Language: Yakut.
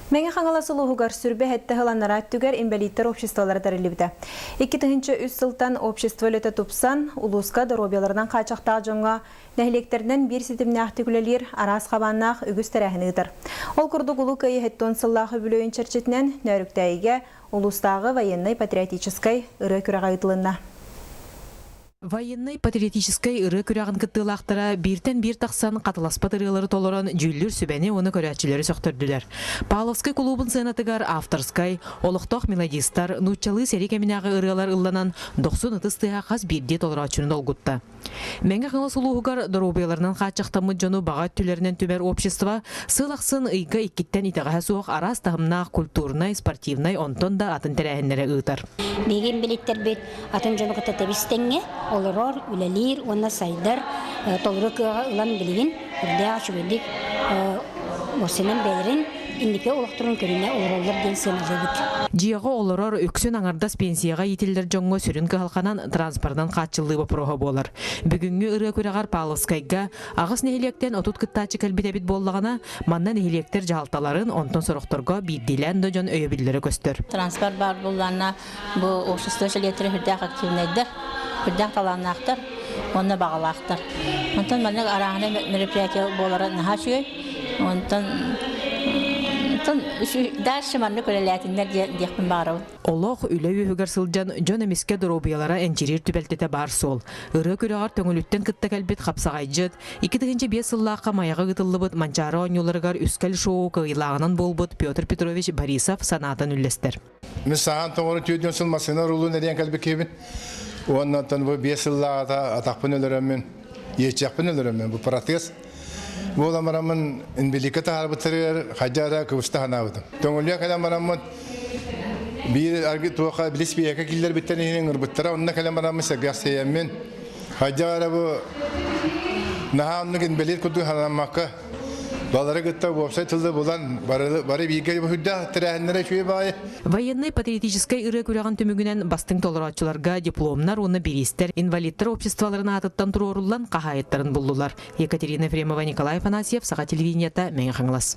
Мэҥэ Хаҥалас улууһугар сүрбэ сэттэ сыл анараа өттүгэр инбэлииттэр обществолара тэриллибитэ. 2003 сылтан общество үлэтэ тупсан, улууска доруобуйаларынан хааччахтаах дьоҥҥо нэһилиэктэринэн биир ситимнээхтик үлэлиир араас хабааннаах үгүс тэрээһини ыытар. Ол курдук Улуу Кыайыы 70 сыллаах үбүлүөйүн чэрчитинэн Нөөрүктээйигэ улуустааҕы военнай-патриотическай ырыа күрэҕэ ыытылынна. Военнай-патриотическай ырыа күрэҕин кыттыылаахтара бииртэн биир тахсан хатыласпат ырыалары толорон дьүүллүүр сүбэни уонна көрөөччүлэри сөхтөрдүлэр. Павловскай кулуубун сыанатыгар авторскай, олохтоох мелодистар, нууччалыы сэрии кэминээҕи ырыалар ылланан дохсун ытыс тыаһа хас биирдии толорооччуну долгутта. Мэҥэ Хаҥалас улууһугар доруобуйаларынан хааччахтаммыт дьону баҕа өттүлэринэн түмэр общество сыл ахсын ыйга иккиттэн итэҕэһэ суох араас таһымнаах культурнай, спортивнай онтон да атын тэрээһиннэри ыытар. Биһиги инбэлииттэрбит атын дьону кытта тэбис-тэҥҥэ олорор, үлэлиир уонна сайдар толору кыаҕы ылан билигин үрдээх үчүгэйдик уопсайынан бэйэлэрин инники олохторун көрүнэ олороллор диэн сыаналыыбыт. Дьиэҕэ олорор үксүн аҥардас пенсияҕа иитиллэр дьоҥҥо сүрүн кыһалҕанан транспорынан хааччыллыы боппуруоһа буолар. Бүгүҥҥү ырыа күрэҕэр Павловскайга аҕыс нэһилиэктэн 30 кыттааччы кэлбит эбит буоллаҕына, манна нэһилиэктэр дьаһалталарын, онтон сорохторго биирдиилээн да дьон өйөбүллэрэ көстөр. Транспорт баар буоллаҕына Бу общество чилиэттэрэ сүрдээх активнайдар, сүрдээх талааннаахтар уонна баҕалаахтар. Онтон маннык арааһынай мероприятие буолара наһаа үчүгэй. Онтон онтон дальше маннык үлэлээтиннэр диэхпин баҕарабын. Олох үлэ үөһүгэр сылдьан дьон эмискэ доруобуйалара энчириир түбэлтэтэ баар суол. Ырыа күрэҕэр Төҥүлүттэн кытта кэлбит хапсаҕайдьыт, 2005 сыллаахха Майаҕа ыытыллыбыт Манчаары оонньууларыгар Үскэл шоу кыайыылааҕынан буолбут Петр Петрович Борисов санаатын үллэстэр. Мин саһаан тоҥору 40 сыл массыына уруулун эрийэн кэлбит киһибин. Уонна оттон бу 5 сыллааҕыта атахпын өлөрөммүн, иэччэхпин өлөрөммүн, бу протез буолан бараммын инбиликкэ таһаарбыттарыгар хайдах эрэ кыбыста санаабытым. Төҥүлүө кэлэн бараммын биир аргы туоха билис биэкэ киллэрбиттэн иһин ыҥырбыттара, онно кэлэн бараммын сэргэхсийэммин хайдах эрэ бу наһаа оннук инбэлиит курдук санаммакка Балары кытта уопсай тылы булан, бары, бары бииргэ үрдээх тэрээһиннэрэ үчүгэй баҕайы. Военнай-патриотическай ырыа күрэҕин түмүгүнэн бастыҥ толорооччуларга дипломнар уонна бириистэр инвалидтар обществоларын аатыттан туруоруллан хаһаайыттарын буллулар. Екатерина Ефремова, Николай Афанасьев, Саха телевидениета, Мэҥэ Хаҥалас.